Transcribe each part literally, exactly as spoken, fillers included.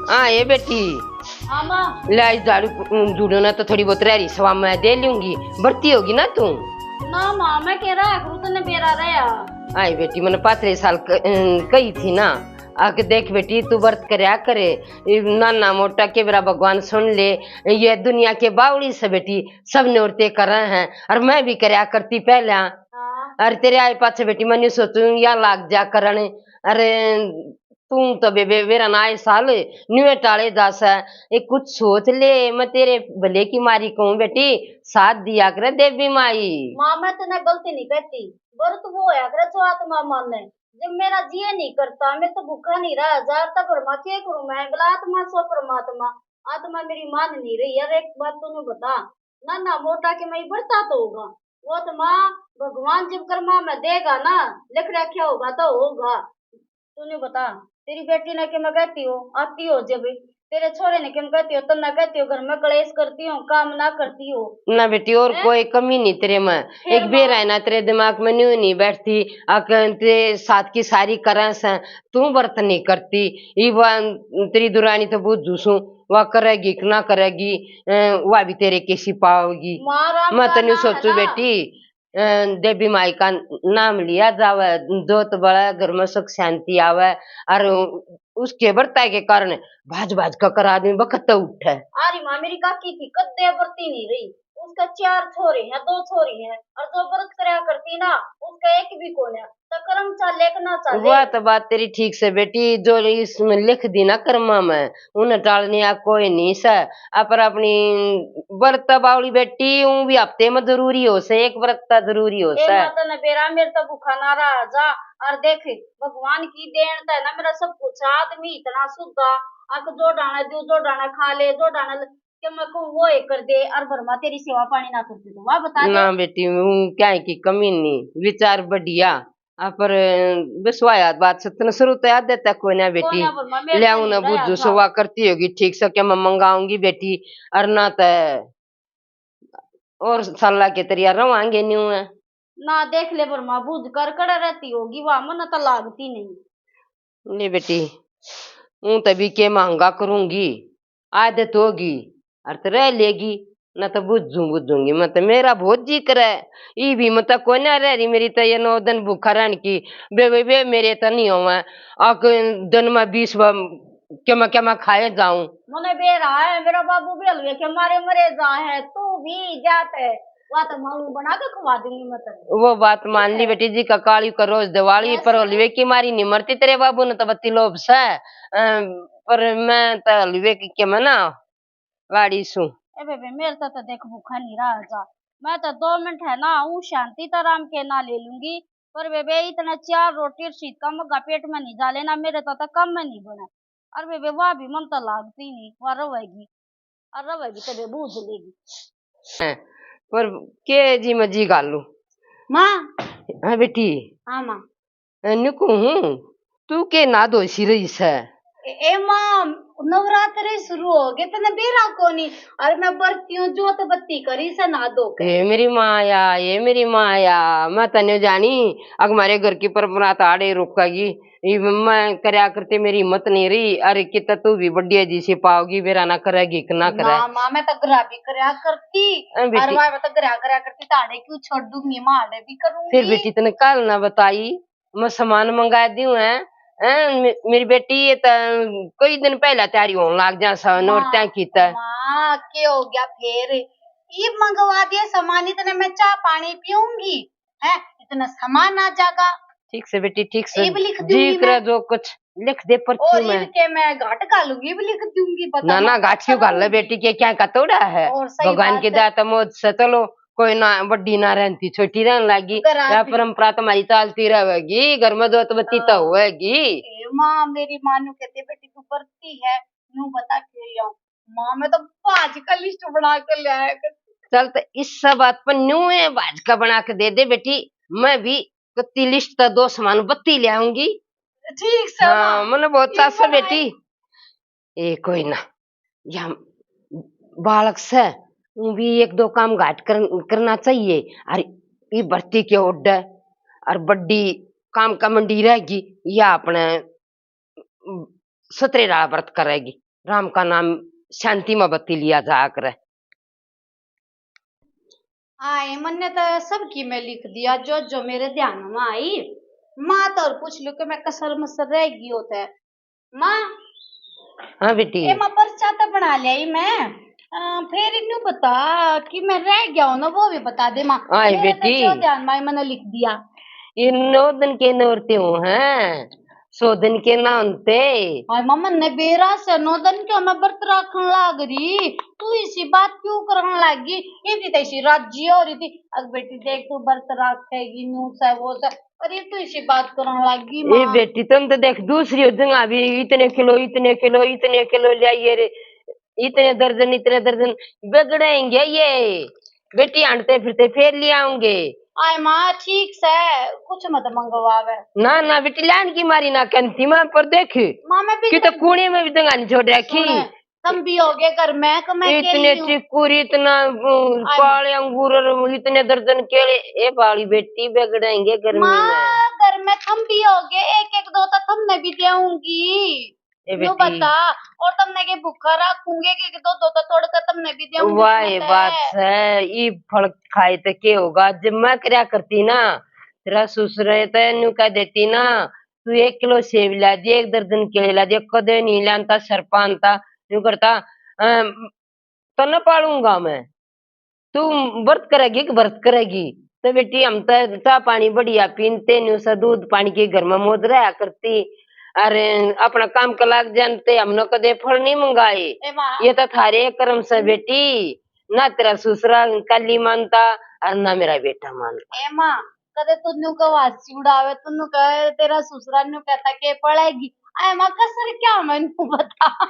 हाँ, ये बेटी। हाँ, माँ। ले, आज झाड़ू, उम, झूड़ू ना तो थोड़ी बहुत रह रही सवा मैं दे लूंगी। बरती होगी ना तू? ना, माँ, मैं कह रहा करूँ, तन्ने बेरा रहा। आई बेटी, मैंने पाथरे साल क-, अम, कही थी ना, आके देख बेटी, तू व्रत करया करे, ये नाना मोटा के बेरा भगवान सुन ले। ये दुनिया के बावड़ी से बेटी, सब ने औरतें कर रहे हैं, और मैं भी करया करती पहले। हाँ। और तेरे आए पाछे बेटी, मैं न्यू सोचूं, या लाग जा करण। अरे, तू तो बेबे, बेरा ना आए साल, न्यूए टाले जा सै। एक कुछ सोच ले, मैं तेरे भले की मारी कहूँ बेटी, साथ दिया करे देवी माई। माँ, मैं तन्ने गलती नहीं कहती, व्रत वो होया करे जो आत्मा माने। जब मेरा जी नहीं करता, मैं तो भूखा नहीं रहा, जार तक और माँ के करूँ मैं, भला आत्मा सो परमात्मा, आत्मा मेरी मान नहीं रही। यार, एक बात तू बता, ना, ना, मोटा के मैं बरता तो होगा, वो तो माँ भगवान जब कर्मा में देगा ना, लिख रखा होगा तो होगा। तू बता, तेरी बेटी ने के मैं कहती हो, आती हो जब, तेरे छोरे ने के मैं कहती हो, तब ना कहती हो, घर में कलेश करती हो, काम ना करती हो। ना बेटी, और हैं? कोई कमी नहीं तेरे में। फिर एक बेर माँ है ना, तेरे दिमाग में न्यू नहीं बैठती, अक तेरे साथ की सारी करें से, तू व्रत नहीं करती। ये वा-, तेरी दुरानी तो बुझू सूं, वा करेगी कि ना करेगी, अ, वा भी तेरे कैसी पाओगी। माँ राम मैं का तो न्यू नाम है सोचू ना। बेटी, अ, देवी माई का नाम लिया जावे, जोत बले, घर में सुख शांति आवे, और उसके व्रता के कारण भाज भाज का कर आदमी बखत उठे। अरे माँ, मेरी काकी थी, कद्दे व्रती नहीं रही, उसका चार छोरे हैं, दो छोरी हैं, और जो व्रत करया करती ना, उसका एक भी कोन्या। तो कर्म चाले के ना चाले। वह तो बात तेरी ठीक से बेटी, जो इसमें लिख दी ना कर्मा में, उन्हें टालने का कोई नहीं से। अपर अपनी व्रत बावली बेटी, ऊं भी हफ्ते में जरूरी हो से, एक व्रत तो जरूरी हो ए से। माता ने बेरा, मेरे तो भूखा ना रहा जा। और देख, भगवान की देन तो है ना, मेरा सब कुछ, आदमी इतना सुधा, अक जो डाना दू, जो डाना खा ले, जो डाना ल-, के मैं कहूँ वो एक कर दे, और भरमा तेरी सेवा पानी ना करती तो वाह बता दे। ना बेटी, ऊं क्या है कि कमी नहीं, विचार बढ़िया। आ, पर बस वा याद बात सतन शुरू तो याद देता कोई ना बेटी। कोई ना, पर मैं ले आऊं ना, बुझू सुवा करती होगी ठीक से, क्या मैं मंगाऊंगी बेटी, और ना तो और साला के तरिया रवांगे न्यू है। ना, देख ले, पर माँ बुझ कर कड़ा रहती होगी, वाह मन तो लागती नहीं। ले बेटी, ऊं तभी के मांगा करूंगी, आदत होगी, और तो रह लेगी, ना तो बुझू बुझूंगी। मैं तो, मेरा बहुत जी करे, ई भी मैं तो कोई ना रह रही, मेरी तो ये नौ दिन भूखा रहने की। बे, बे, बे, मेरे तो नहीं होवे, अक दिन में बीस बार के मैं, के मैं खाए जाऊं। मने बेरा है, मेरा बाबू भी हलवे के मारे मरे जा है, तू भी जात है, वा तो मालूम बना के खवा दूंगी मैं तेरे। वो बात मान ली बेटी जी, का काली का रोज दिवाली, पर हलवे की मारी नहीं मरती, तेरे बाबू ने तो बत्ती लोभ से, अ, पर मैं तो हलवे की के मैं ना लाड़ी सूं। ए बेबे, मेरे तो, तो देख भूखा नहीं रहा जा, मैं तो दो मिनट है ना, हूँ शांति तो राम के ना ले लूंगी, पर बेबे इतना चार रोटी और सीत का मग्गा पेट में नहीं जा लेना, मेरे तो, तो कम में नहीं बना। और बेबे, वाह भी मन तो लागती नहीं, वाह रहेगी, और रहेगी तबे बूझ लेगी। हैं, पर के जी मजी गालू। माँ। हाँ बेटी। हाँ माँ। ए, निकू हूँ, तू के ना धोसी रही सै? ए, ए माँ, नवरात्रे शुरू हो गए, तने बेरा कोनी। अरे मैं बरती हूँ, जोत बत्ती करी से ना धो के। ए मेरी माया, ए मेरी माया, मैं तने जानी, अक मारे घर की परंपरा तो आड़े रोकेगी। इब मैं करया करते मेरी हिम्मत नहीं रही। अरे कित तू भी बढ़िया जी से पाओगी, बेरा ना करेगी कि ना करे। ना माँ, मैं तो घरा भी करया करती। ए बेटी। अरे वाह, मैं तो घरा करया करती, ताड़े क्यों छोड़ दूंगी, माँ आड़े भी करूंगी। फिर बेटी तने कल ना बताई, मैं सामान मंगा दूं है, हैं? मे-, मेरी बेटी ये तो कई दिन पहले तैयारी होने लग जा सा, नौरत्या की तो। माँ, के हो गया फिर? ये मंगवा दिया सामान, इतने में चाय पानी पीऊंगी, हैं? इतना सामान आ जाएगा। ठीक से बेटी, ठीक से। इब लिख दूंगी जी करे मैं। जो कुछ लिख दे पर्ची और में। इनके मैं घाट घालूंगी, इब लिख दूंगी, बता ना, ना, मैं घाट क्यों घाल ले बेटी, के क्या का तोड़ा है? और सही भगवान बात की है। दया तो मौज से चलो, कोई ना बड्डी ना रहती, छोटी रहने लगी। घरा या भी। परंपरा तुम्हारी चलती रहेगी, घर में जोत बत्ती तो हाँ। होएगी। ए माँ, मेरी माँ नू कहती, "बेटी तू बरती है, नू बता के आऊं।" माँ, मैं तो भाज का लिस्ट बना के ले आया करती। चल, तो इस सब बात पर न्यू है, भाज का बना के दे दे बेटी, मैं भी कत्ती लिस्ट तो दो सामान बत्ती ले आऊंगी। ठीक से हाँ, माँ। मैंने बहुत ठीक सास है बेटी। ए, कोई ना, या बालक से, ऊं भी एक दो काम घाट कर, करना चाहिए। और ये भर्ती के order और बड्डी काम का मंडी रहेगी, या अपने सतरे रा व्रत करेगी। राम का नाम शांति में बत्ती लिया जा करे। आए, मन्ने तो सबकी मैं लिख दिया, जो जो मेरे ध्यान में आई। माँ तो और पूछ लो कि मैं कसर मसर रह गई होते। माँ, हाँ बेटी। ए माँ, पर्चा तो बना लिया ही मैं। अ, फिर इन्नू बता कि मैं रह गया हूँ ना, वो भी बता दे माँ। आए मेरे तो बेटी। जो ध्यान में आई, मैंने लिख दिया। ये नौ दिन के नौरते हो हैं, सौ दिन के ना होते। हाय माँ, मन्ने बेरा से नौ दिन क्यों मैं व्रत रखन लाग रही, तू इसी बात क्यों करन लाग गई? ये भी तो इसी राजी हो रही थी। अग बेटी देख, तू व्रत रखेगी, नू से वो से, और ये तू इसी बात करन लाग गई ए माँ। बेटी, तुम तो देख, दूसरी हो जगह भी इतने किलो, इतने किलो, इतने किलो ले आइए रे, इतने दर्जन, इतने दर्जन, बिगड़ेंगे ये। बेटी, हंडते फिरते फेर ले आऊंगे। आए माँ, ठीक से, कुछ मत मंगवावे। ना ना बेटी, लान की मारी ना कंती माँ, पर देख, माँ मैं भी कि तो कूड़े में भी जगह नहीं छोड़ रखी। सुने, थम भी हो गए घर में, कि मैं इतने अकेली हूँ? चिकुर, इतना, अम, आए काले अंगूर और इतने दर्जन केले। ए बाली बेटी, बिगड़ेंगे गर्मी माँ, में। घर में थम भी हो गए, एक एक दो तो थमने भी देऊंगी। ए न्यू बेटी। बता, और तमने के भूखा रखूंगे कि दो दो तो तोड़ कर तमने भी देऊंगी? वाह, ये बात है। ये फल खाए तो के होगा? जब मैं करया करती ना, तेरा ससुर है तो न्यू कह देती ना, तू एक किलो सेब ला दिए, एक दर्जन केले ला दिए, कदे नहीं लानता, सरपा आनता, न्यू करता, अम, तन्ने पालूंगा मैं। तू व्रत करेगी कि व्रत करेगी? तो बेटी, हम तो चाह पानी बढ़िया पीनते, न्यू सा दूध पानी के घर में मौज रहा करती। अरे, अपना काम के लाग जानते, हमने कदे फल नहीं मंगाए। ए माँ। ये तो थारे कर्म से बेटी, ना तेरा ससुरा काली मानता और ना मेरा बेटा मानता। ए माँ, कदे तू न्यू का वासी उड़ावे, तू न्यू कहे तेरा ससुरा न्यू कहता के पड़ेगी। ए माँ, कसर क्या मैं न्यू बता।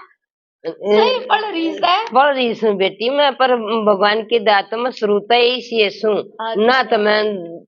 सही पढ़ रही सै। पढ़ रही सूं बेटी मैं, पर भगवान की दया तो मैं शुरू तो इसी सूं। अच्छा। ना तो मैं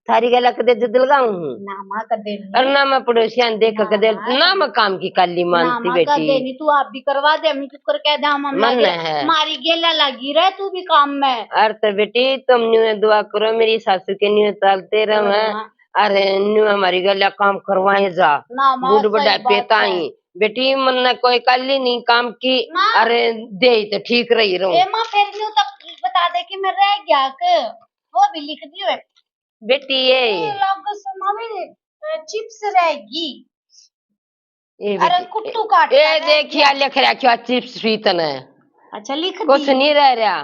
थारी गला कदे जद लगाऊं हूँ। ना माँ, कदे नहीं। और ना मैं पड़ोसियां देख ना कदे, माँ, ना मैं काम की काली मानती ना माँ, बेटी। कदे नहीं, तू आप भी करवा दे, हम क्यों कर कह दे, हम, हम मन लगे, है। मारी गेला लगी रहे तू भी काम में। अरे तो बेटी, तुम न्यू दुआ करो, मेरी सासू के न्यू चलते रहो। हाँ। अरे न्यू हमारी गला काम करवाए जा। ना माँ, बूढ़ सही बुढ़ापे बात है। ताई। बेटी, मन्ने कोई काली नहीं काम की। माँ। अरे, दे ही तो ठीक रही रहूं। ए माँ, फिर न्यू तक बता दे कि मैं रह गया के, वो भी लिख दियो है। बेटी, ये ये लागस मामी, अ, चिप्स रहेगी। ए अरे, बेटी, कुट्टू काट ए, कर रह देखिया, गया। लिख रहा क्या चिप्स पीतन है? अच्छा, लिख कुछ दी। नहीं रह रहा।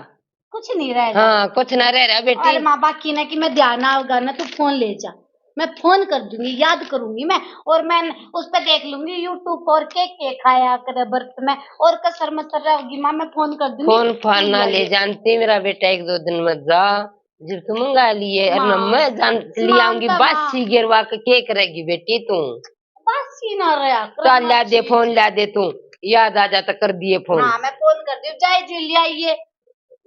कुछ नहीं रह रहा। हाँ, कुछ ना रह रहा बेटी। अरे माँ, बाकी ना कि मैं ध्यान आओगा ना, तू फोन ले जा, मैं फोन कर दूंगी, याद करूंगी मैं, और मैं उस पे देख लूंगी YouTube पर के के खाया करे व्रत में, और कसर मसर रहोगी माँ, मैं फोन कर दूंगी। फोन फान ना ले जानती, मेरा बेटा एक दो दिन में जा, जब तू मंगा लिए, और ना मैं जान ले आऊंगी, बासी गिरवा के के करेगी बेटी तू? बासी ना रहा करो, चल ला दे फोन, ला दे तू, याद आ जाता कर दिए फोन। हाँ, मैं फोन कर दूं, जाए जो ले आइए।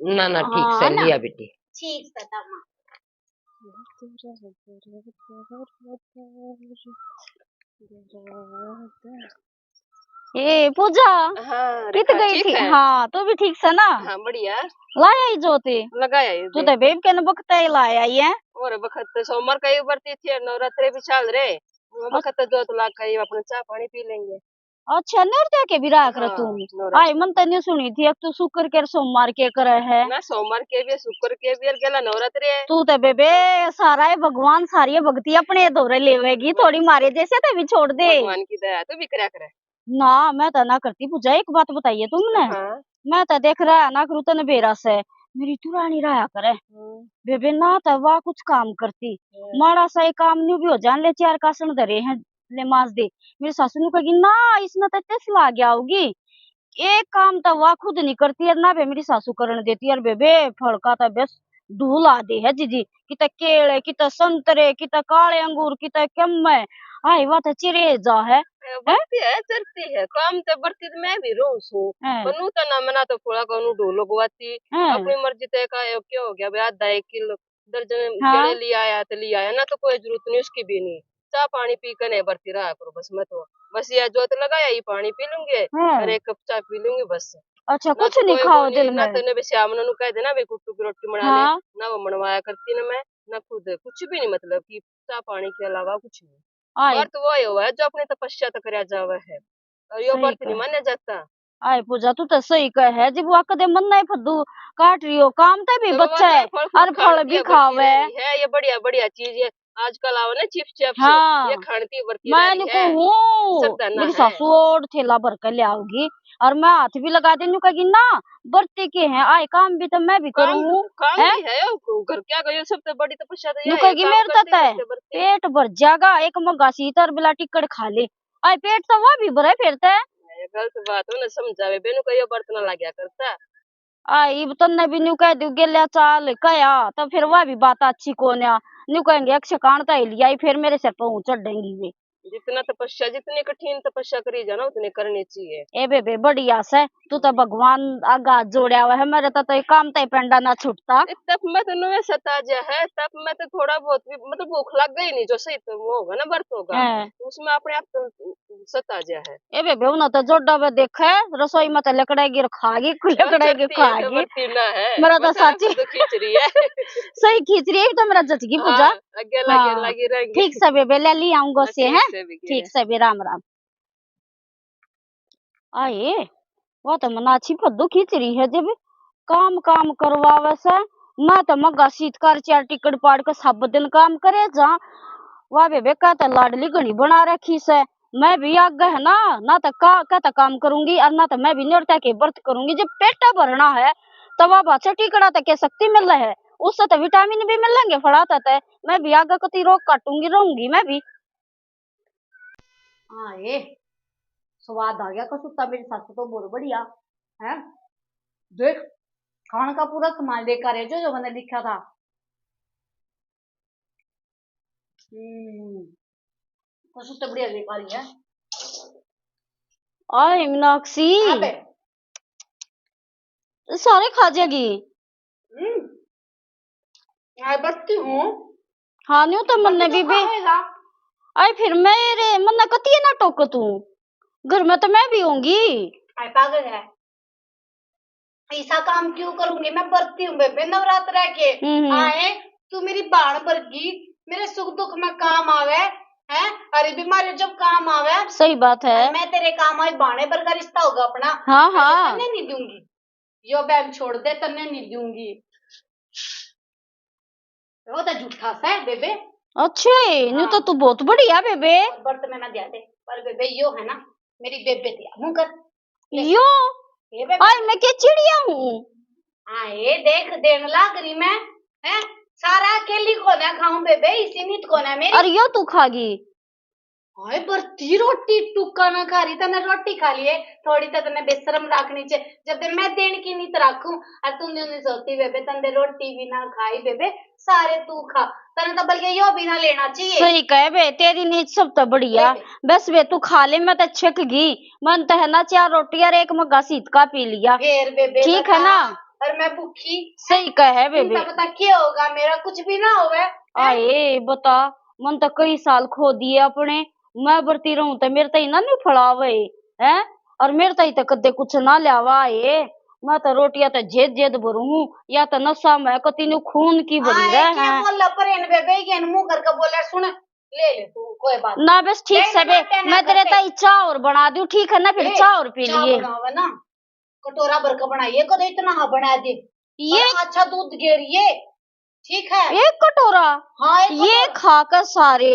ना ना, ठीक से लिया बेटी। ठीक से तब। ए पूजा, हाँ, कित गई थी? हाँ, तू भी ठीक से ना? हाँ, बढ़िया। लाया ही जोते? लगाया ही तू तो बेब के न बखते ही लाया ही है। और बखत तो सोमवार का ही बरती थी, नवरात्रे भी चल रहे, वो बखत तो जोत लाग के अपना चाय पानी पी लेंगे। अच्छा, नौरत्या के भी रहा कर तू? हाँ, नौरत्या। आई, मन तो नहीं सुनी थी, अब तू शुक्र के सोमवार के करे है। ना, सोमवार के भी, शुक्र के भी, और गेला नवरात्रि है। तू तो बेबे सारा है भगवान, सारी है भक्ति अपने धोरे लेवेगी, थोड़ी मारे जैसे तो भी छोड़ दे। भगवान की दया तो भी करया करे। ना, मैं तो ना करती पूजा। एक बात बताइए तुमने। हाँ। मैं तो देख रहा ना करूँ, तने बेरा से मेरी दुरानी रहा करे। हम्म। बेबे ना तो वाह कुछ काम करती, हम्म। माड़ा सा एक काम न्यू भी हो जान ले, चार कासन धरे हैं, ले माज दे। मेरी सासू नु कहेगी, "ना, इसने तो टिस ला गया होगी। एक काम तो वह खुद नहीं करती है, ना बे मेरी सासू करण देती है। बेबे, फल का तो बस ढूला दे है जीजी, किते केले, किते संतरे, किते काले अंगूर, किते कम्मे। हाय, वह तो चिरे जा है।" अरे, हैं? बरती है, चरती है, काम तो बरती तो मैं भी रहूं सूं। हैं। मनु तो ना मना तो थोड़ा कनु ढोलो गवाती, हैं। अपनी मर्जी तय का, क्या हो गया बे, आधा एक किलो दर्जन हाँ। केले ले आया तो ले आया, ना तो कोई जरूरत नहीं उसकी भी नहीं। चाय पानी पी के नहीं बरती रहा करो बस। मैं तो बस ये जोत लगाया ही, पानी पी लूंगी हाँ। और एक कप चाय पी लूंगी बस। अच्छा, ना कुछ तो नहीं कोई खाओ वो दिन नहीं, ना में? तो ने बस श्याम ने कह देना, वे कुट्टू की रोटी बना हाँ। ले, ना वो मनवाया करती ना मैं, ना खुद कुछ भी नहीं, मतलब कि चाय पानी के अलावा कुछ नहीं। आए। व्रत वो ही हुआ है जो अपनी तपस्या तो करया जावे है, और यो सही व्रत नहीं कहा। मान्या जाता। आए पूजा, तू तो सही कहे है, जब वो कदे मन नहीं फद्दू काट रही हो, काम ते भी तो बच्चा है, फल और फल भी खावे है। ये बढ़िया बढ़िया चीज है। आजकल आओ ना चिप्स चैप्स, हाँ। ये खाने की बरती मैं न्यू कहूँ, मेरी सासू और थैला भर के ले आओगी और मैं हाथ भी लगा दे, न्यू कहेगी ना, बरती के हैं, आए काम भी तो मैं भी करूँ। काम भी है, घर क्या गयो, सबसे बड़ी तपस्या तो न्यू कहेगी, मेरे तो पेट भर जाएगा, एक मग्गा सीत और बिला टिकट खा ले। आए पेट तो वो भी भरे फिरते। गलत बात हो ना समझावे, बेनू का यो बर्त ना लाग्या करता। आ, इब तन्ने भी न्यू कह दूं, गेल्या चाल कह्या, तो फिर वह भी बात अच्छी कोन्या। न्यू कहेंगे, "अक्षय कान तो ही लिया, फिर मेरे सिर पे ऊंच चढ़ेंगी वे।" जितना तपस्या, जितनी कठिन तपस्या करी जाना, उतनी करनी चाहिए। ए बेबे, बढ़िया से, तू तो भगवान आगा हाथ जोड़या हुआ है, मेरे तो, तो ये काम तो ही पेंडा ना छूटता। ए, तप में तो नुए सता जा है, तप में तो थोड़ा बहुत भी, मतलब, भूख लग गई नहीं, जो सही तो वो होगा ना, व्रत होगा, हाँ। उसमें अपने आप तो सता जा है। ए बेबे, उन्हें तो जोड़ा वे देखे, रसोई में तो लकड़ेगी और खागी, लकड़ेगी खागी। मेरा तो साची तो खींच रही है। सही खींच रही है, तो मेरा जचगी पूजा। हाँ, आगे लगे, हाँ। लगी रहेंगे। ठीक से बेबे, ले ली आऊंगा से, हैं? ठीक से भी, राम राम। आए, वो तो मना अच्छी फद्दू खींच रही है, जब काम काम करवावे से, ना तो मग्गा सीत कर चार टिकट पाड़ के सब दिन काम करे जा। वाह बेबे, का तो लाडली घणी बना रखी से। मैं भी आगे है ना, ना तो का, का तो काम करूंगी और ना तो मैं भी नृत्य के व्रत करूंगी। जब पेटा भरना है, तो वह बाछे टिकड़ा तक के शक्ति मिल है, उससे तो विटामिन भी मिलेंगे फला तक। मैं भी आगे कती रोग काटूंगी, रहूंगी मैं भी। हाँ, ए, स्वाद आ गया कसूता, मेरी सासू तो बहुत बढ़िया है। देख, खान का पूरा सामान लेकर है, जो, जो मैंने लिखा था। हम्म, कसूता बढ़िया लेकर आई है। आए मीनाक्षी, सारे खा जाएगी। हम्म, आए बरती हूँ। हाँ, न्यू तो मन्ने भी बे-, आए फिर मेरे, मन्ने कतिए ना टोक तू, घर में तो मैं भी होंगी। आए पागल है, ऐसा काम क्यों करूंगी मैं, बरती हूँ बेबे नवरात्र के। हम्म, हम्म। आए, तू मेरी बाण बरगी, मेरे सुख दुख में काम आवे, हैं? अरे बीमारी जब काम आवे, सही बात है। मैं तेरे काम आई, बाणे बरगा रिश्ता होगा अपना। हाँ, हाँ। नहीं दूंगी। यो बहन छोड़ दे, तन्ने नहीं दूंगी। वो तो झूठा सै बेबे। अच्छा, न्यू तो तू बहुत बढ़िया बेबे। बर्त में ना दिया दे, पर बेबे यो है ना, मेरी बेबे थी, मुंह कर। यो? ये बेबे। आज मैं क्या चिड़िया हूँ? हाँ, ये देख, देन लाग रही मैं, हैं? सारा अकेली कोना खाऊं बेबे, इसी नीत कोना मेरी। और यो तू खागी? हाय बरती, रोटी टुक्का ना खा रही, तने रोटी खा लिए, थोड़ी तो तने बेशरम रखनी चाहिए। जब ते मैं देन की नीत रखूं, और तू न्यू नहीं सोचती बेबे, तने रोटी भी ना खाई बेबे, सारे तू खा, तने तो बल्कि यो भी ना लेना चाहिए। सही कहे बे, तेरी नीत सब तो बढ़िया। बस बे, तू खा ले, मैं तो छक गई, मन तो है ना चार रोटी और एक मग्गा सीत का पी लिया। फिर बेबे ठीक है ना? और मैं भूखी। सही कहे बेबे। पता क्या होगा, मेरा कुछ भी ना होवे। आए बता, मन तो कई साल खो दिए अपने, मैं बरती रहूं तो मेरे ताई ना नहीं फड़ावे, हैं? और मेरे ताई तो कदे कुछ ना ल्यावा है। मैं तो रोटियां तो जेद जेद भरूं हूँ, या तो नशा में कती न्यू खून की भरी रहे हैं। बोला पर इन बेबे के मुंह करके बोला, सुन, ले ले तू, कोई बात ना। बस ठीक से बे, मैं तेरे ताई चाह और बना दूं, ठीक है ना? फिर चाह और पी लिए। कटोरा भर के बनाइए, कदे इतना हा बना दे। ये अच्छा दूध गेरिए, ठीक है। एक कटोरा? हाँ, एक कटोरा। ये खा कर सारे,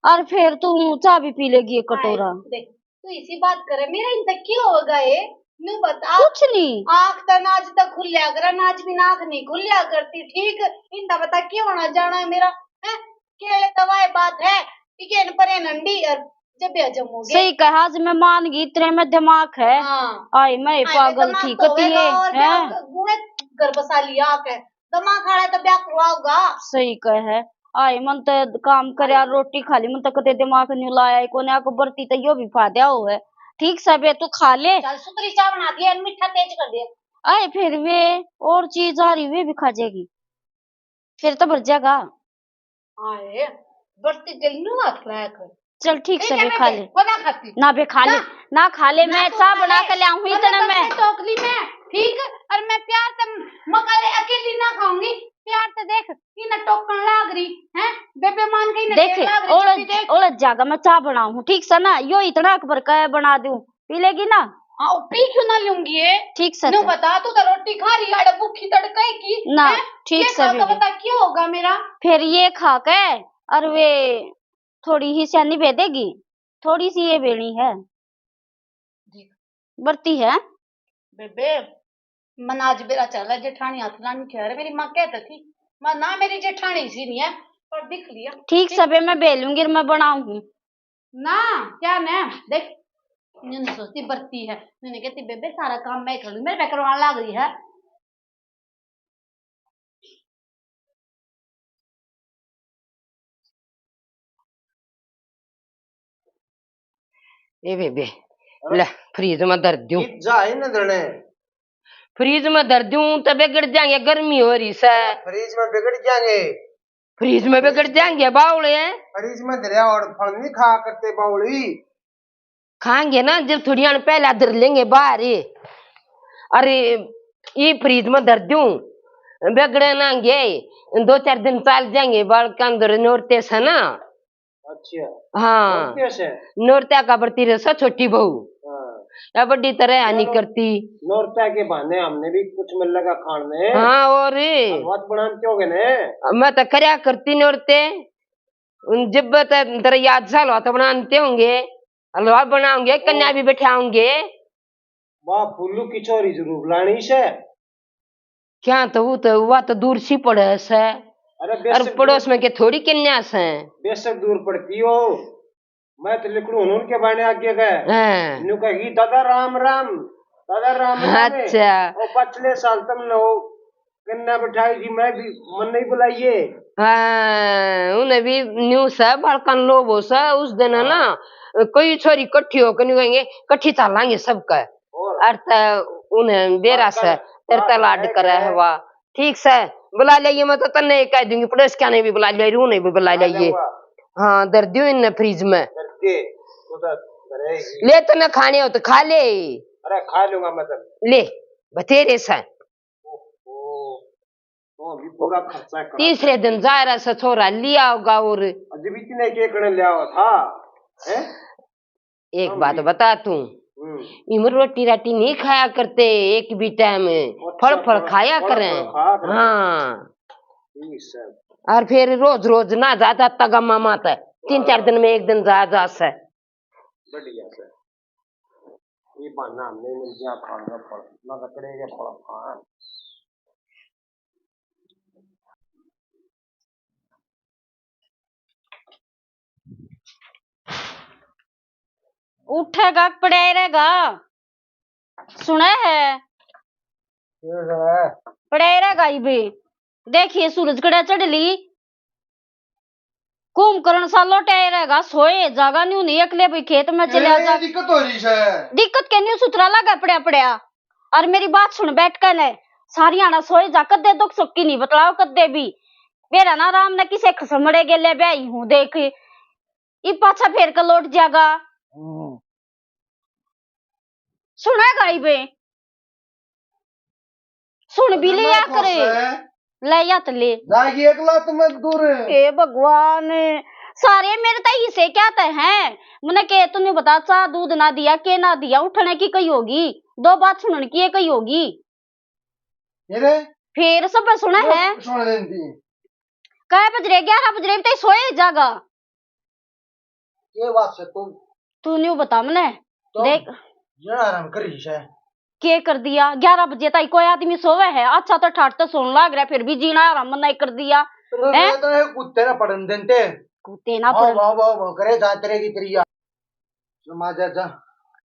और फिर तू चाह भी पी लेगी एक कटोरा। देख, तू इसी बात करे, मेरा इन तक क्यों होगा ये? न्यू बता। कुछ नहीं। आंख तो नाज तक खुल्या कर, नाज भी नाक नहीं खुल्या करती, ठीक? इन तक बता क्यों होना जाना है मेरा, हैं? केले दवाए बात है, ठीक है, इन पर नंडी और जब भी हजम हो गए। सही कहा, आज मैं मान गई, इतने में दिमाग है। हाँ। आई मैं पागल थी कती है, हैं? गुणे घर बसा लिया आके। दिमाग खाना तो ब्याह करवाओगा। सही कहे। आई मन तो काम करया, रोटी खा ली, मन तो कते दिमाग न्यू लाया ही कोने। आको बरती तो यो भी फाद्या हो है। ठीक से बे, तू खा ले। चल सुतरी चाह बना दिया, मीठा तेज कर दिया। आए फिर वे और चीज आ रही, वे भी खा जाएगी, फिर तो भर जाएगा। आए, बरती दिल न्यू हाथ लाया कर। चल ठीक से बे, खा ले। ना बे खा ले, ना खा ले, मैं चाह बना के ले आऊं इतने में। टोकरी में, ठीक, और मैं प्यार से मकाले अकेली ना खाऊंगी, प्यार से देख, इन्हें टोकन लाग रही, हैं? बेबे मान के इन्हें देख, ओले जागा मैं चाह बनाऊं, ठीक से ना, यो इतना अकबर का बना दूं, पी लेगी ना। हाँ, पी क्यों ना लूंगी ये? ठीक से न्यू तो। बता, तू तो रोटी खा रही है, अड़े भूखी तड़के की, ना, हैं? ठीक ये से खा के बेबे। बता, क्या होगा मेरा? फिर ये खा के, और वे थोड़ी ही स्यानी बेदेगी, थोड़ी सी ये बेणी है। देख। बरती है। बेबे, मन आज बेरा चला जेठानी हाथ लानी खैर, मेरी माँ कहती थी, मैं ना मेरी जेठानी सी नहीं है, पर दिख लिया। ठीक सबे मैं बेलूंगी और मैं बनाऊंगी। ना, क्या ने, देख, मैंने सोचती बरती है, मैंने कहती, "बेबे, सारा काम मैं करूँ, मेरे पे करवाने लग रही है।" ए बेबे, हाँ? ले, फ्रिज में धर दूं। जा है ना धरने। फ्रिज में धर दूं तो बिगड़ जाएंगे, गर्मी हो रही से। फ्रिज में बिगड़ जाएंगे। फ्रिज में बिगड़ जाएंगे बावले। फ्रिज में धरया और फल नहीं खा करते बावली। खाएंगे ना, जब थोड़ी आन पहला धर लेंगे बाहर ही। अरे, ये फ्रिज में धर दूं, बिगड़े ना गे, दो चार दिन चल जाएंगे, बालक अंदर नोरते से ना। अच्छा। हाँ। नोरते से? नोरत्या का बरती रहे से छोटी बहू। हाँ। या बड़ी तरह हानि करती। नोरत्या के बहाने हमने भी कुछ मिल लगा खाने। हाँ, और? हम बात बनाते होंगे ने। मैं तो करया करती नोरते। उन जब ते तेरे याद से हलवा तो बनाते होंगे, हलवा बनाओगे, कन्या भी बैठाओगे। वाह, फूलू की छोरी जरूर लानी से। क्या तो वो तो, वह तो दूर सी पड़े से। अरे और बेशक पड़ोस दूर, में के थोड़ी कन्या से। बेशक दूर पड़ती हो, मैं तो लिखड़ू हूँ उनके बाने आगे गए। हाँ। न्यू कहेगी, "दादा राम राम, दादा राम राम।" अच्छा। और पछले साल तुमने वो कन्या बैठाई थी, मैं भी, मन नहीं बुलाइए। हाँ, उन्हें भी न्यू से, बालकन लोभ हो से, उस दिन है ना, हाँ। कोई छोरी कट्ठी होकर नहीं कहेंगे, कट्ठी चालांगे सबका। और? और त उन्हें बेरा से, बालकन, तेरे ते बालकन लाड है करे क्या? हवा। ठीक से, बुला लाइए, मैं तो तन्ने कह दूंगी, पड़ोस क्या ने भी बुला लिया, रू ने भी बुला लाइए। हाँ, धर दियो इन्हें फ्रिज में। धर दे, तू तो धरेगी। ले, तन्ने खाने हो तो खा ले। अरे, खा लूंगा मैं तो। ले, बतेरे से। ओहो, तो अभी पूरा खर्चा करा। तीसरे दिन जा रहा से छोरा लिया होगा और। अजय भी इतने के कड़े लिया हुआ था, हैं? एक बात बता तू, हम्म। इम रोटी राटी नहीं खाया करते, एक भी टाइम अच्छा, फल फल फल, खाया फल, करें। फल खाया करें। हाँ। ठीक है। और फिर रोज रोज ना ज्यादा तगमा मत, तीन चार दिन में एक दिन जा जा से। बढ़िया से। ये बहाना हमने मिल गया खाने का फल, ना लकड़े के फल खाए। उठेगा, पड़े रहेगा, सुने है? ये सुने। पड़े रहेगा ही भी। देखिए, सूरज कड़ा चढ़ ली। कुंभकर्ण सा लोटे रहेगा, सोए जागा न्यू नहीं एकले भाई खेत में चले ए, जा। दिक्कत हो रही है। दिक्कत के न्यू सुथरा लगा पड़ा पड़ा। और मेरी बात सुन बैठ के ने, सारी आना सोए जा, कदे दुख सुख की नहीं बतलाओ कदे भी। मेरा ना राम ने किसे खसमड़े गेले ब्याही हूँ देख, ई पाछा फेर के लौट जागा। हम्म। सुना गाई बे, सुन भी लिया करे। ले या तो ले। जाएगी एक लात मजदूर। हे भगवान, सारे मेरे ताई से क्या तय है? मने के तूने बता, चा दूध ना दिया, के ना दिया, उठने की कही होगी, दो बात सुनने की ये कही होगी। ये रे? फिर सब सुना है। सुन लेती। कै बज रहे? ग्यारह बज रहे, तै सोए जागा। ये बात से तू तू न्यू बता मने। तो देख। ये आराम कर रही है। के कर दिया? ग्यारह बजे ताई कोई आदमी सोवे है? अच्छा तो ठाट तो सोन लाग रहा, फिर भी जीना आराम मना कर दिया। तो हैं? तो ये कुत्ते ना पड़न देते। कुत्ते ना वाह, पड़न। वाह, वाह, वाह, करे जा तेरे की तेरी या। नमा जा, जा।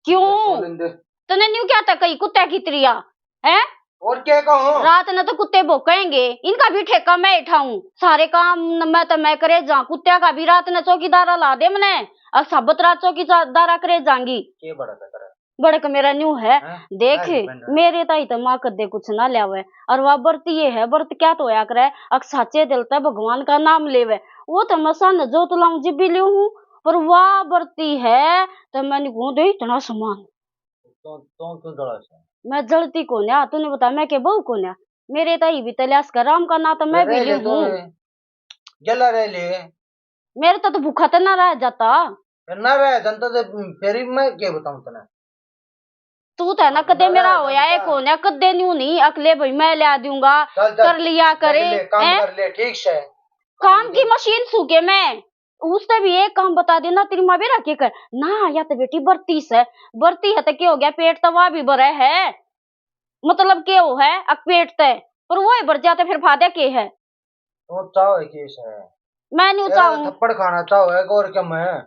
क्यों? सो लेंदे। तने न्यू क्या था कहीं कुत्ते की तरिया, हैं? और क्या कहूँ? रात ने तो कुत्ते भौंकेंगे, इनका भी ठेका मैं ही ठाऊं। सारे काम न मैं तो मैं करे जा, कुत्त्या का भी रात ने चौकीदारा ला दे मने, और साबत रात चौकीदारा करे जांगी। के बड़ा का करे? बड़क मेरा न्यू है, हैं? देख, नहीं, बहन। मेरे ताई तो माँ कदे कुछ ना ल्यावे, और वह व्रत ये है, व्रत क्या तो होया करे, अक साचे दिल ते भगवान का नाम लेवे, वो तो मैं सन जोत लाऊं, जिब्बी ल्यूं हूँ, पर वह व्रती है, तो मैं नहीं कहूँ, दे इतना सामान। तो, तो क्यों जला से? मैं जलती कोन्या, तूने बता, मैं के बहू कोन्या? मेरे ताई भी तल्यास का राम का ना तो मैं भी रह ले ल्यूं तो हूँ। रे। जला रह ले। मेरे तो, तो भूखा तो ना रह जाता। फिर ना रह जाता तो फिर मैं क्या बताऊं तने? तू तो है ना, कदे मेरा होया है कोन्या, कदे न्यू नहीं अकले भाई मैं ल्या दूंगा। चल, चल, कर लिया करे, ले, काम हैं? कर ले, ठीक से। काम की मशीन सूके मैं, उसते भी एक काम बता देना, तेरी माँ बेरा के कर ना, या तो बेटी बरती से, बरती है तो क्या हो गया, पेट तो वह भी भरे है, मतलब के हो है अक पेट ते, पर वो ही भर जाते फिर फायदा के है? तो चाहो है के से? मैं न्यू तेरा चाहूँ। थप्पड़ खाना चाहो है और क्या मैं?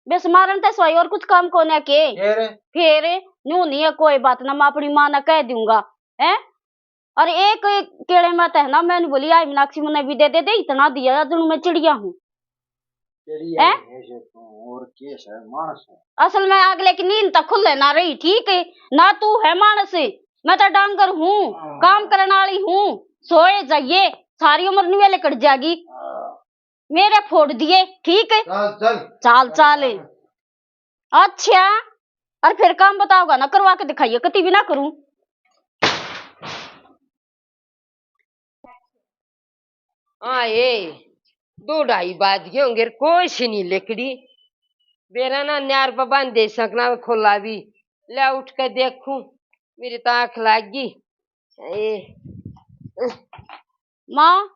बस मारन ते सवाई और कुछ काम कोन्या के? फिर? फिर न्यू नहीं है, कोई बात ना, मैं अपनी माँ ने कह दूंगा, हैं? और एक, एक केले में तो है ना, मैंने बोली, "आई मीनाक्षी, मन्ने भी दे दे, दे, इतना दिया, जणु मैं चिड़िया हूँ।" चिड़िया हैं? नहीं है ये तो, और के है, मानस है। असल में अगले की नींद तो खुले ना रही, ठीक है? ना तू है मानस, मैं तो डांगर हूँ, हाँ। काम करने वाली हूँ, सोए जाइए, सारी उम्र नुए लिकड़ जाएगी। हाँ। मेरे फोड़ दिए, ठीक है? चल, चल। चाल, चल, चाल। चल। अच्छा, और फिर काम बताओगा ना, करवा के दिखाइए, कती भी ना करूं। आए, दो ढाई बाज गए होंगे, कोई सी नहीं लिकड़ी। बेरा ना न्यार पर बांध दे सकना, खोला भी। ले उठ के देखूं, मेरी तो आंख लाग गई। ए। माँ,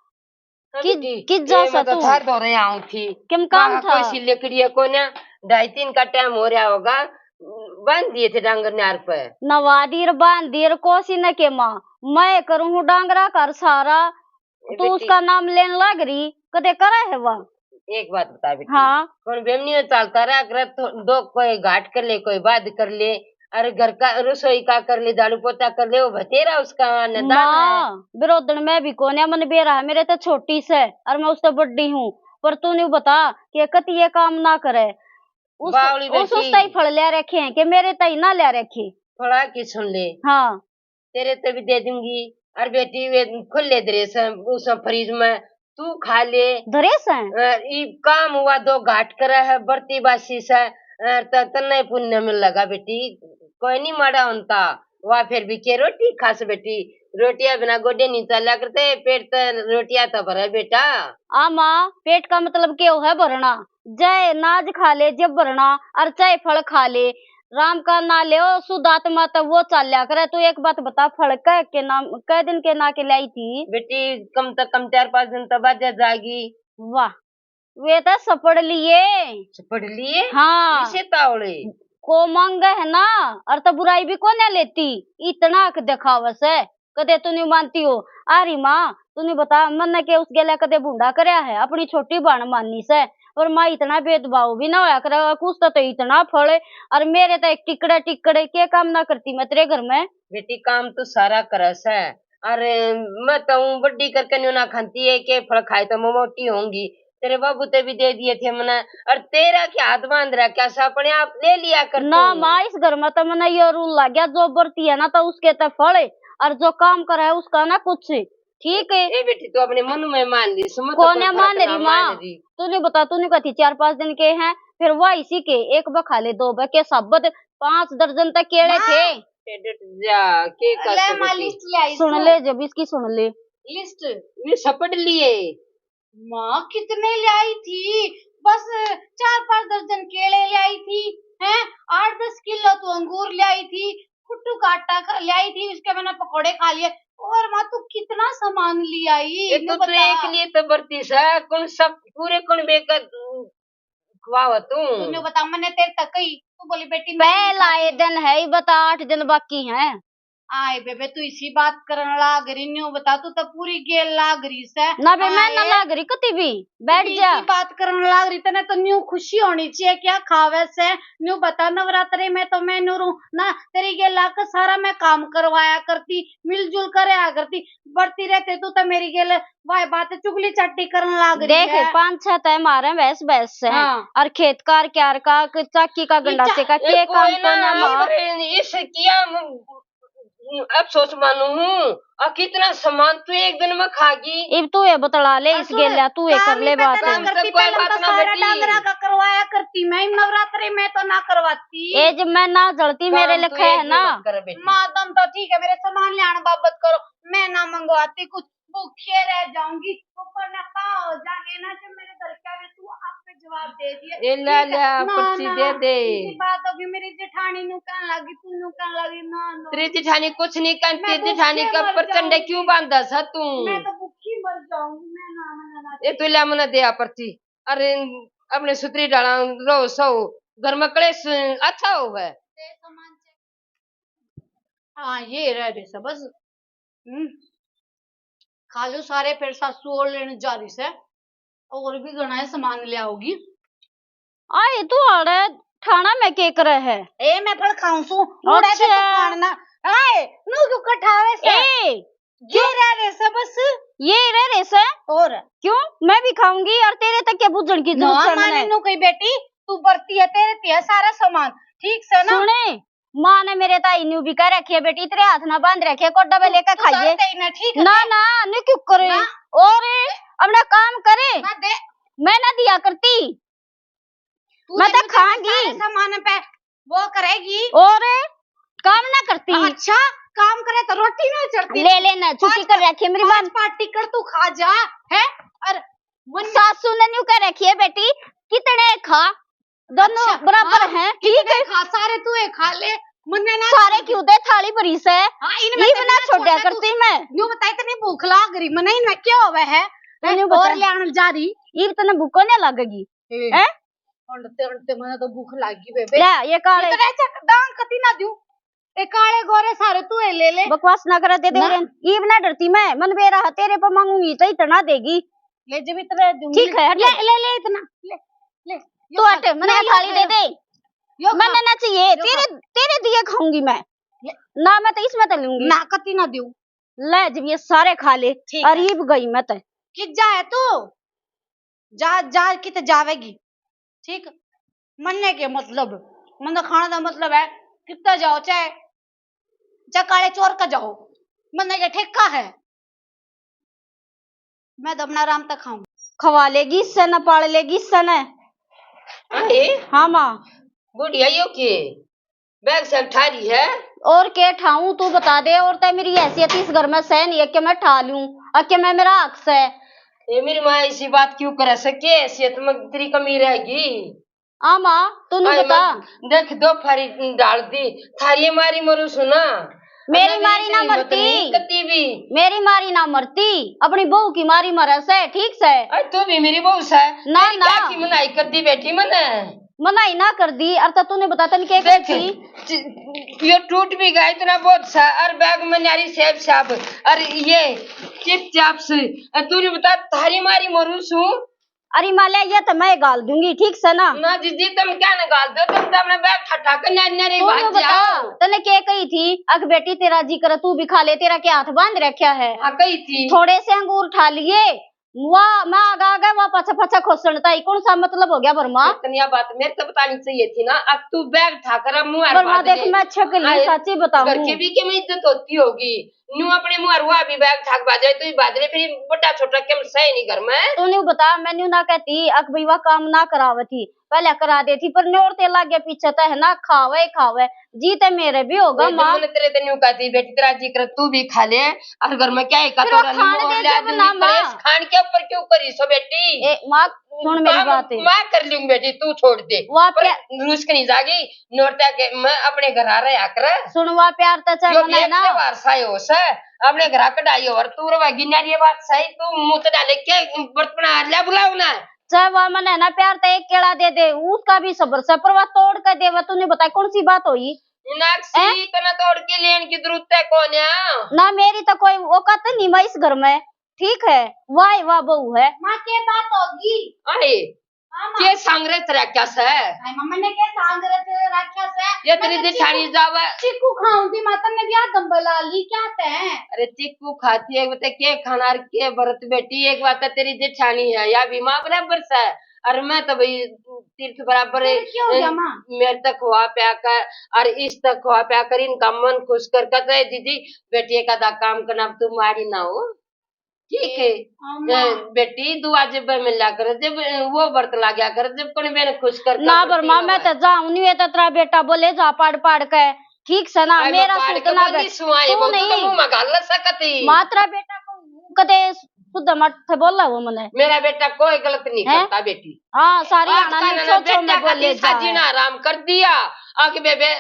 हाँ कि-, बेटी, किस जा ये सा मैं तो तू? थार धोरे आऊं थी। किम काम माँ था? कोई सी लिकड़ी है कोन्या, ढाई तीन का टाइम हो रहा होगा, बांध दिए थे डांगर न्यार पे। नवा दी रे, बांध दी रे, कोसी न के माँ, मैं करूँ हूँ डांगरा कर सारा, ए तू बेटी। उसका नाम लेने लग रही, कदे करे है वा? एक बात बता बेटी, हाँ। कौन बेमनी में चलता रहा करे, तो दो कोई घाट कर ले, कोई बाध कर ले, अरे घर का रसोई का कर ले, झाड़ू पोछा कर ले, वो बतेरा उसका अन्नदान है। माँ, बिरोधन में भी कोन्या मन बेरा है, मेरे तो छोटी से और मैं उससे बड़ी हूँ, पर तू न्यू बता कि कति ये काम ना करे। उस, बावली उस, उस बेटी। ताई फल ले रखे हैं कि मेरे ताई ना ले रखे। फला की सुन ले। हाँ। तेरे ते भी दे दूंगी। और बेटी, वे खुले धरे से उस फ्रिज में, तू खा ले। धरे से? अ, ई काम हुआ दो घाट करे है, बरती बासी से, अ, त-, तन्ने पुण्य मिल लगा बेटी, कोई नहीं माड़ा होता। वाह, फिर भी के रोटी खास बेटी, रोटियां बिना गोडे नहीं चला करते, पेट तो रोटियां तो भरे बेटा। आ माँ, पेट का मतलब के है भरना? चाहे नाज खा ले जब भरना, और चाहे फल खा ले। राम का ना ले ओ शुद्ध आत्मा, तब वो चाल्या करे। तू एक बात बता, फल कह के नाम, कह दिन के ना के लाई थी? बेटी, कम से कम चार पांच दिन तो बाजा जागी। वाह, वे तो सपड़ लिए। सपड़ लिए? हाँ। इसे तावले। को मांगे है ना, और तो बुराई भी कोने लेती, इतना हक दिखावे से। कदे तू न्यू मानती हो? अरे माँ, तू न्यू बता, मन्ने के उस गेल्या कदे भूंडा करया है? अपनी छोटी बहन मानी से, पर माँ, इतना भेदभाव भी ना होया करे, कुछ तो, तो इतना फल, और मेरे तो एक टिकड़े टिकड़े के काम ना करती मैं तेरे घर में। बेटी, काम तो सारा करे से, अरे मैं तो हूँ बड्डी करके न्यू ना खाती है, के फल खाए तो मैं मोटी होंगी। तेरे बाबू ते भी दे दिए थे मने, और तेरा क्या हाथ बांध रहा, क्या सा अपने आप ले लिया कर ना तू? माँ, इस घर में तो मने यो रूल लग गया, जो बरती है ना तो उसके तो फल, और जो काम करे है उसका ना कुछ। ठीक है। ए बेटी, तू अपने मन में मान ली, समझ तो कोने कोई फर्क मान ना रही माँ। मान रही। तूने बता, तूने कही थी चार पांच दिन के हैं, फिर वह इसी के एक बखा ले, दो बके साबत, पांच दर्जन तक केले माँ। थे। ए डट जा, के कर ले सकती? माँ, लिस्ट ले आई सुन तू। ले, जब इसकी सुन ले। लिस्ट। ये सपट लिए। माँ, कितने ले आई थी? बस चार पांच दर्जन केले ले आई थी, हैं? आठ दस किलो तो अंगूर ले आई थी, कुट्टू का आटा खा-, ले आई थी, उसके मैंने पकोड़े खा लिए। और माँ, तू कितना सामान ले आई? ये तो तू बता। एक लिए तो बरती सा, कौन सब पूरे कौन बेकर खुआवा तू? तूने बता, मैंने तेरे तक कही, तू बोली, "बेटी, मैं नहीं पहला खाती।" ये दिन है, ये बता, आठ दिन बाकी हैं। आए बेबे, तू इसी बात करन लाग रही, न्यू बता, तू तो पूरी गेल लाग रही से। ना बे, मैं ना आए। लाग रही कती भी, बैठ तू जा। इसी बात करन लाग रही, तने तो न्यू खुशी होनी चाहिए, क्या खावे से, न्यू बता, नवरात्रे में तो मैं न्यू रू ना, तेरी गेल लाग के सारा मैं काम करवाया करती, मिलजुल कर रहा करती, बढ़ती रहते तू तो मेरी गेल वाह बात चुगली चाटी करन लाग रही देख, है। पांच छह तय मारे भैंस भैंस से, हाँ। और खेत कार क्यार का, क-, चाकी का गंडासे का, के काम कोई ना, कोना माँ। अरे, इस किया म-, अफसोस मानू हूँ, और कितना सामान तू एक दिन में खागी। इब तू ये बतला ले, इस गेल्या तू ये कर ले बात। काम करती, कोई पहले बात तो ना सारा बेटी। डांगरा का करवाया करती, मैं नवरात्रे में तो ना करवाती। ए, जब मैं ना जलती, मेरे काम तू लिखे एक है दिन ना। मत कर बेटी। माँ, तुम तो ठीक है, मेरे सामान ले आने बाबत करो, मैं ना मंगवाती कुछ। भूखे रह जाऊंगी, ऊपर ना पाव जाने ना, जब मेरे घर के आवे, तू आप पे जवाब दे दिए। ए, ले, ठीक है? ले, ना, पर्ची ना, दे दे। इसी बात होगी, मेरी जेठानी न्यू कहने लगी, तू न्यू कहने लगी, ना, ना। तेरी जेठानी कुछ नहीं कहती, मैं तो जेठानी भूखे का मर प्रचंड जाऊंगी। क्यों बांधा सा तू? मैं तो भूखी मर जाऊंगी, मैं ना, ना, ना, ना। ए, तू ले, मना दे आ पर्ची। अरे, अपने सुतरी डाला रहो सो, घर में कलेश अच्छा हो है। हाँ, ये रह रहे सब बस। हम्म। खा लो सारे, फिर सासू और लेने जा रही से, और भी घणा है सामान ले आओगी। आए तू आड़े ठाणा में के करे है? ए, मैं फल खाऊं सू, उड़े से अच्छा। तू खान ना। आए, नू क्यों कठावे से? ए, ये रह रहे से बस। ये रह रहे से? और? क्यों? मैं भी खाऊंगी और तेरे तक के बुझण की जरूरत ना है माने मने। नू कही बेटी, तू बरती है, तेरे ते है सारा सामान, ठीक से ना? सुने, माँ ने मेरे ताई न्यू भी कह रखी है, बेटी, तेरे हाथ ना बांध रखे, कोडा पे तू, लेकर तू खाइए। डरते ही ना, ठीक है? ना, ना, न्यू क्यों करे? ना। और अपना काम करे। ना दे। मैं ना दिया करती। तू मैं तो खाऊंगी। सारे सामान पे वो करेगी। और काम ना करती। अच्छा, काम करे तो रोटी ना चढ़ती। ले लेना, छुट्टी कर रखी है मेरी माँ। पाँच पार्टी कर तू खा जा, है? और सासू ने न्यू कह रखी है, बेटी, कितने खा, दोनों अच्छा, बराबर हाँ, हैं, ठीक है। खा, सारे तू ही खा ले, मन्ने ना सारे क्यों दे, थाली भरी से। हाँ, इनमें इब ना छोड़ा करती मैं। न्यू बता, इतनी भूख लाग रही मने, इनमें क्या होवे है? न्यू बता। और ले आने जा रही। इब तने भूख नहीं लगेगी, हैं? अंडते अंडते मने तो भूख लागी बेबे। ले, ये काले। इतने चक दांग कती ना दूं। ए काले गोरे सारे तू ही ले ले। बकवास ना करे, दे दे ना। ईब ना डरती मैं, मन बेरा है, तेरे पे मांगूंगी तो इतना देगी। ले, जब इतना दूंगी। ठीक है, हट ले, जा। ले, ले इतना, ले, ले। तू हट, मने थाली दे दे। मने ना चाहिए, तेरे, तेरे दिए खाऊंगी मैं। ना, मैं तो इसमें तो लूंगी। ना, कती ना दूं। ले, जब ये सारे खा ले, ठीक है। अरीब गई मैं तो। कि जा है तू, जा, जा, कित जावेगी। ठीक, मन्ने के मतलब, मन्ने खाने का मतलब है, कितना जाओ, चाहे, चाहे काले चोर का जाओ, मन्ने के ठेका है, मैं तो अपना आराम तक खाऊं। खवा लेगी इससे न, पाल लेगी इससे न। अरे हाँ माँ। बुढ़िया यो के बैग से उठा रही है। और के ठाऊं, तू बता दे। और तै मेरी हैसियत इस घर में सह नहीं है कि मैं ठा लूं, और कि मैं मेरा हक सै। ये मेरी माँ ऐसी बात क्यों करे से, के हैसियत में तेरी कमी रहेगी? आ माँ, तू नहीं बता। देख, दो फारी डाल दी, थारी मारी मरू सुना। मेरी मारी ना मरती, कती भी मेरी मारी ना मरती, अपनी बहू की मारी मरे से, ठीक से। अरे तू भी मेरी बहू से। ना, ना। क्या की मनाई कर दी बेटी मने? मनाई ना कर दी, और तो तूने बता तन के देख, करती? यो टूट भी गया इतना बहुत सा, और बैग में नारी सेब साब, और ये चिप चाप्स, और तूने बता थारी मारी मरू सू। अरे माल्या, ये तो मैं गाल दूंगी, ठीक से ना? ना जीजी, तुम क्या ना गाल दो, तुम तो अपने बैग ठा ठा के नारी नारी भाग जाओ। तने के कही थी, अक बेटी तेरा जी करे तू भी खा ले, तेरा क्या हाथ बांध रखा है? हाँ, कही थी। थोड़े से अंगूर ठा लिए, वाह, मैं आगा आगा, वाह पाछा पाछा खोसण ताई, कौन सा मतलब हो गया बरमा? इतनी बात मेरे तो बतानी चाहिए थी ना। अब तू बैग ठा कर मुंह पर माँ देख, मैं छक ली, सच्ची बताऊं। घर के भी के में इज्जत होती होगी। न्यू अपने मुंह रुआ भी बैग ठाक बाजे, तू ही बाजरे, फिर बड़ा छोटा के सही नहीं घर में। तू न्यू बता, मैं न्यू ना कहती, अक भाई वाह काम ना करावती, पहले करा देती, पर न्योर ते लागे पीछे तो है ना, खावे खावे। जी ते मेरे भी होगा माँ। मैंने तेरे ते न्यू कहती, बेटी तेरा जी करे तू भी खा ले, और घर में क्या है का तेरा तोरा खान दे जब ना माँ। खान के ऊपर क्यों करी सो बेटी? ए माँ, सुन मेरी बात। मैं कर लूंगी बेटी, तू छोड़ दे। वाह, पर रुस के नहीं जागी, नोरता के मैं अपने घर आ रहा कर। सुन वाह, प्यार तो चाहे मना ना। बार सायो से अपने घर कढ़ाई और तू रवा गिन्यारी बात सही, तू मुंह तो डाले के बर्तन आ ले बुलाओ ना। चाहे वह मने ना प्यार ते एक केला दे दे, उसका भी सबर से, पर वह तोड़ के देवे। तूने बताया कौन सी बात हुई? मीनाक्षी, तने तोड़ के लेने की जरूरत है कौन है? ना, मेरी तो कोई औकात नहीं माँ इस घर में, ठीक है? वाह, वाह बहू है। माँ, के बात होगी? आए, हाँ, माँ। के सांगरत रखा से? हाय, मम्मा ने के सांगरत रखा से? ये तेरी जेठानी जावे। चीकू खाऊं थी, माता ने भी हाथ दम्बल ला ली, क्या ते? अरे, चीकू खाती है, वो ते के खाना और के व्रत बेटी, एक बात तो तेरी जेठानी है, या भी माँ बराबर से। और मैं तो भाई तीर्थ बराबर फिर क्या हो गया, अ, माँ? मेरे तक हुआ प्या कर, और इस तक हुआ प्या कर, इनका मन खुश कर, कहते हैं, "जीजी, बेटी एक आधा काम करना, अब तू मारी ना हो।" ठीक है। हाँ, माँ। अ, बेटी, दुआ जब मिला कर, जब, अ, वो व्रत लाग्या कर, जब कौन बेन खुश कर, ना, पर माँ, मैं तो जाऊं नहीं, ये तो तेरा बेटा बोले जा पाड़ पाड़ के, ठीक से ना, मेरा सूत ना बे-, तू नहीं। मुंह में गाल ना सकती। माँ, तेरा बेटा को कदे शुद्ध मत थे बोला वो मने। मेरा बेटा कोई गलत नहीं हैं? करता बेटी। हाँ, सारी आज आना का ने ना छो छो बेटा में का बोले दिल सा जाए। जीना हराम कर दिया। आके बेबे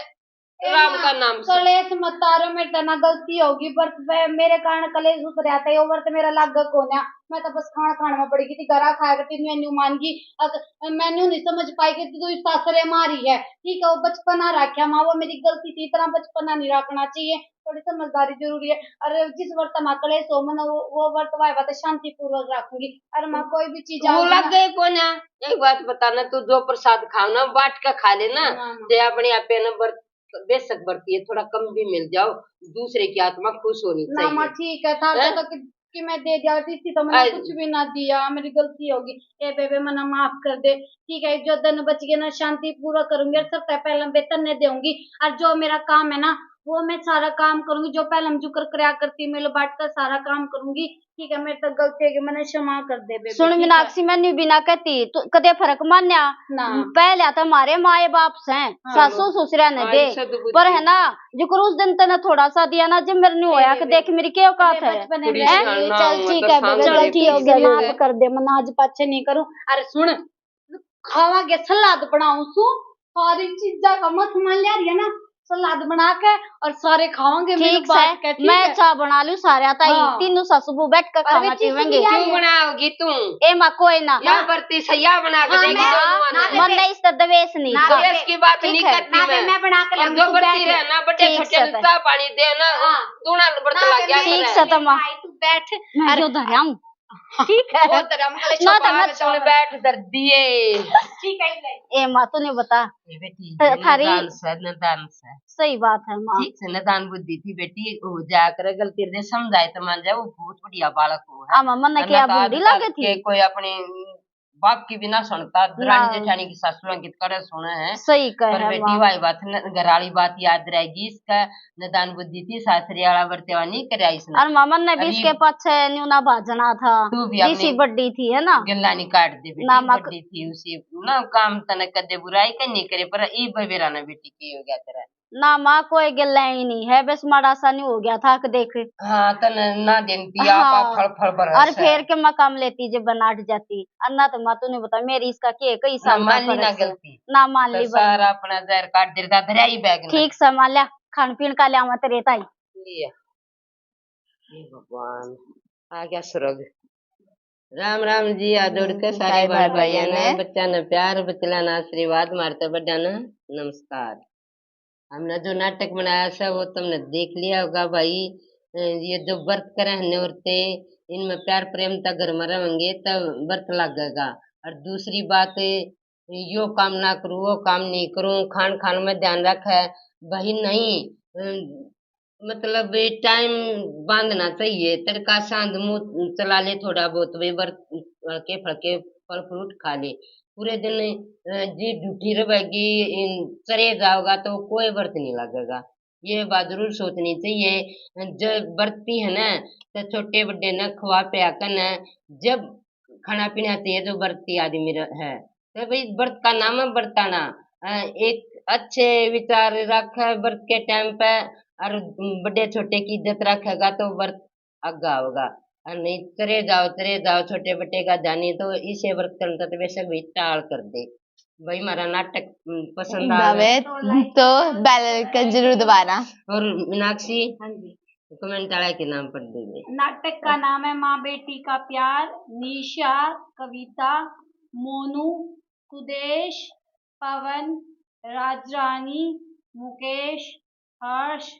ए राम माँ, का नाम से। कलेश मत तारो, मेरे तै ना गलती होगी, व्रत पे मेरे कारण कलेश उतरया था, यो व्रत मेरा लाग कोन्या। मैं तो बस खान खान में पड़ी गई थी, घरा खाया करती, मैं न्यू मान गई। अग, मैं न्यू नहीं समझ पाई कि तू सासरे मारी है, ठीक है, वो बचपना रखा माँ, वो मेरी गलती थी, इतना बचपना नहीं रखना चाहिए, थोड़ी समझदारी जरूरी है। और जिस व्रत में कलेश हो, मैं वो, वो व्रत वाए बात शांति पूर्वक रखूंगी। और माँ कोई भी चीज वो आवे ना लग गए कोन्या। एक बात बताना, तू जो प्रसाद खाओ ना, बांट के खा लेना, हाँ, हाँ। ते अपने आप पे ना व्रत बेशक बरती है, थोड़ा कम भी मिल जाओ, दूसरे की आत्मा खुश होनी ना चाहिए। माँ, ठीक है, था हैं? तो कि, कि मैं दे दिया, इसी तो मैंने आज कुछ भी ना दिया, मेरी गलती होगी। ए बेबे, मना माफ कर दे, ठीक है, जो दिन बच गए ना, शांति पूरा करूंगी और सबसे पहले वेतन ने दूंगी। और जो मेरा काम है ना, वो मैं सारा काम करूंगी, जो पहले हम जुकर करया करती, मिल बांट कर सारा काम करूंगी। ठीक है, मेरे तक गलती है कि मैंने क्षमा कर दे बेबे, सुन ठीक है? मीनाक्षी, मैं न्यू भी ना कहती, तू कदे फर्क मान्या? ना। पहले तो हमारे माए बाप से, हाँ। सासू ससुरा ने आई दे, सदबुद्धि। पर है ना, जिकर उस दिन तने थोड़ा सा दिया ना, जब मेरे न्यू होया कि बेबे, देख मेरी क्या औकात है। बचपन में कुड़ी हैं? सियाना चल, हुआ ठीक तो है बेबे, शांति गलती हो गई, से माफ कर दे, मैं आज पाछे नहीं करूं। अरे सुन, खावांगे, सलाद बनाऊं सू, सारी चीजा का मत मान लिया रही है ना, सलाद बना के और सारे खावांगे, मेरी ठीक बात से, के, ठीक मैं है? चाय बना लूं सारे ताई, हाँ। तीनों सासू बहू बैठ के और खावा वे चीज पीवेंगे। भी क्यों बनाओगी तू? ए माँ, कोई ना। या बरती सैया बना के हाँ, देगी मैं, दोनों ना ने। मन बेबे। नहीं इस तरह द्वेष नहीं ना था। बेबे। द्वेष की बात ठीक नहीं है। करती ना बे, मैं। मैं बना के और लाऊंगी, जो तू बरती बैठ। रहे ना, बड़े ठीक छोटे से ने चाय पानी दे ना, हाँ। दूना व्रत ना लग बे, गया मैं ठीक करे। से तो माँ। आई, तू बैठ। मैं अरे जो धर आऊं। ठीक है। बहुत धर्म का ना तो छुपा मत के सुन, बैठ धर दिए। ठीक है, ले। ए माँ, तूने बता। ए बेटी, त-, ये थारी नदान से, नदान से। सही बात है माँ। ठीक से, नदान बुद्धि थी बेटी, हो जा करे गलती रे, समझाए तो मान जाए, वो बहुत बढ़िया बालक हो है। आ माँ, मन्ने और क्या ना तो बुद्धि आजकल लागे थी? के कोई अपने बाप की भी ना सुनता, दरानी ना। जेठानी की, सासुआ की करे सुने है। सही कहे पर है बेटी, माँ। भाई बात न, घर वाली बात याद रहेगी इसका। नदान बुद्धि थी, सासरी वाला बरतेवा नहीं करया इसने। और मामा ने भी अभी इसके पाछे न्यू ना भाजना था, तू भी जिसी अपनी बड्डी थी, है ना? गल्ला नहीं काट दे बेटी, ना माँ। बड्डी थी, उसी ना काम तने कदे बुराई के नहीं करे, पर ई बबेरा ना बेटी की हो गया तेरा। ना माँ, कोई गल्ला ही नहीं है, बस माड़ा सा नहीं हो गया था कि देख। हाँ, तने ना देन पिया, हाँ। आपा फल फल भरा और से। फिर के मैं काम लेती जे बनाट जाती, और ना तो माँ तूने बता मेरी इसका के कई ना साल का मान ली ना फर्क है। गलती। ना मान तो ली सारा बहन। अपना जहर काट दे, धरया ही बैग में। ठीक से माँ, लिया खान पीन का लिया तेरे ताई। लिया। हे भगवान, आ गया स्वर्ग। राम राम जी, आ दौड़ के हम्म, सारे सारे भाई भाई भाइयों ने, ने। बच्चा ने प्यार, बचला ने आशीर्वाद, मारते बड्डा ने नमस्कार। हमने जो नाटक बनाया था वो तुमने देख लिया होगा भाई। अ, ये जो व्रत करे हैं औरतें, इनमें प्यार प्रेम तक घर में रहेंगे तब व्रत लगेगा। और दूसरी बात, यो काम ना करूँ, वो काम नहीं करूँ, खान खान में ध्यान रखे भाई, नहीं। अ, मतलब टाइम बांधना चाहिए, तड़का सांझ मुंह चला ले थोड़ा बहुत, वे बर-, हल्के फुल्के फल फ्रूट खा ले। पूरे दिन, अ, जीभ झूठी रहेगी, इन, चरे जाओगा तो कोई व्रत नहीं लगेगा। ये बात जरूर सोचनी चाहिए। जो व्रती है ना, तो छोटे बड्डे ने खवा पिया कर ना, जब खाना पीना चाहिए जो व्रती आदमी र-, है। तो भाई, व्रत का नाम है व्रताना। अ, एक अच्छे विचार रखे व्रत के टाइम पे, और बड़े छोटे की इज्जत रखेगा तो व्रत आगा होगा। और नहीं, चरे जाओ, चरे जाओ, छोटे बट्टे का ध्यान नहीं, तो इसे व्रत करने तो बेशक भी टाल कर दे। भाई, हमारा नाटक, अम, पसंद आवे आवे तो बेल आइकन जरूर दबाना। और मीनाक्षी, हाँ जी। कमेंट वाला के नाम पढ़ दे। नाटक का नाम है माँ बेटी का प्यार। निशा, कविता, मोनू, सुदेश, पवन, राजरानी, मुकेश, हर्ष,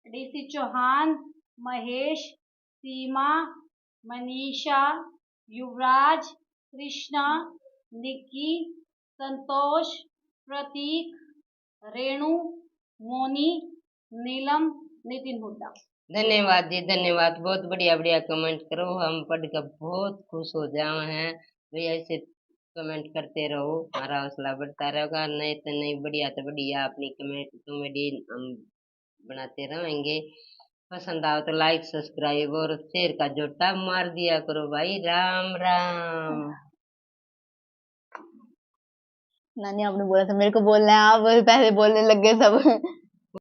डीसी चौहान, महेश, सीमा, मनीषा, युवराज, कृष्णा, निक्की, संतोष, प्रतीक, रेणु, मोनी, नीलम, नितिन हुड्डा। धन्यवाद जी, धन्यवाद। बहुत बढ़िया, बढ़िया कमेंट करो, हम पढ़ के बहुत खुश हो जावे हैं। भाई, ऐसे कमेंट करते रहो, हमारा हौसला बढ़ता रहेगा। नए तो नई, बढ़िया तो बढ़िया अपनी कमेंट, कॉमेडी हम बनाते रहेंगे। पसंद आओ तो लाइक, सब्सक्राइब और शेयर का जोटा मार दिया करो भाई। राम राम। नानी, आपने बोला था मेरे को बोलना है, आप पहले बोलने लग गए सब।